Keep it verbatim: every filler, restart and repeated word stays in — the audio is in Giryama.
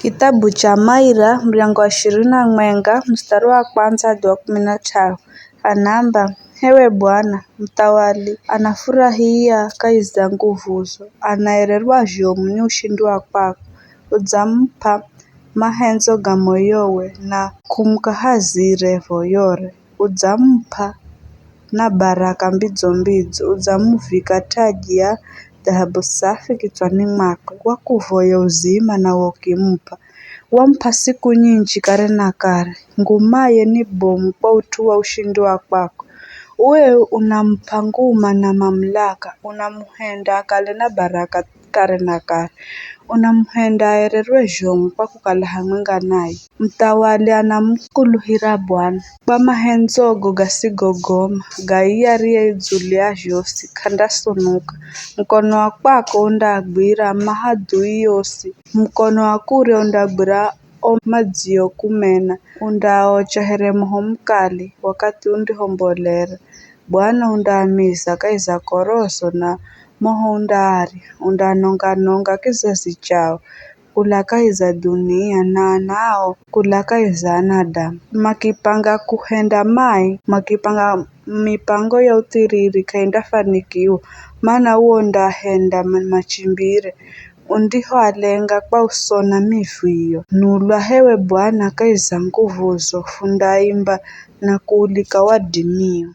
Kithabu cha Maira, muryango wa ishirini na mwenga, mustari wa kwandza hadi wa kumi na t'ahu, anaamba, Hewe Bwana, muthawali anafurahia kahi za nguvuzo, anaererwa zhomu ni ushindi wa kwako. Udzamup'a mahendzo ga moyowe na k'umukahazire voyore. Udzamup'a na baraka mbidzo-mbidzo, udzamuvika taji ya dhahabu safi kitswani mwakwe, wakuvoya uzima na wokimup'a. Wamup'a siku nyinji kare na kare, ngumaye ni bomu kwa ut'u wa ushindi wa kwakwe. Uwe unamup'a nguma na mamulaka, unamuhenda akale na baraka kare na kare. Unamuhenda aererwe zhomu kwa kukala hamwenga naye. Muthawali anamukuluhira Bwana. Kwa mahendzogo gasigogoma, gaiyariye dzulu ya zhosi, k'andasunuka. Mukono wa kwako undaagwira mahadhui osi, mukono wa kure undaagwira o madzio kumena, undaaocha here moho mukali, wakathi undihombolera. Bwana undaamiza kahi za koroso na moho undaarya, undaanonga-nonga kizazi chao kula kahi za dhunia na anao kula kahi za anadamu. Makipanga kuhenda mai, makipanga mipango ya uthiriri k'aindafanikiwa, mana uwo undaahenda ma- machimbire, undihoalenga kwa usona miviyo. Nulwa hewe Bwana kahi za nguvuzo, fundaimba na kuulika wadimio.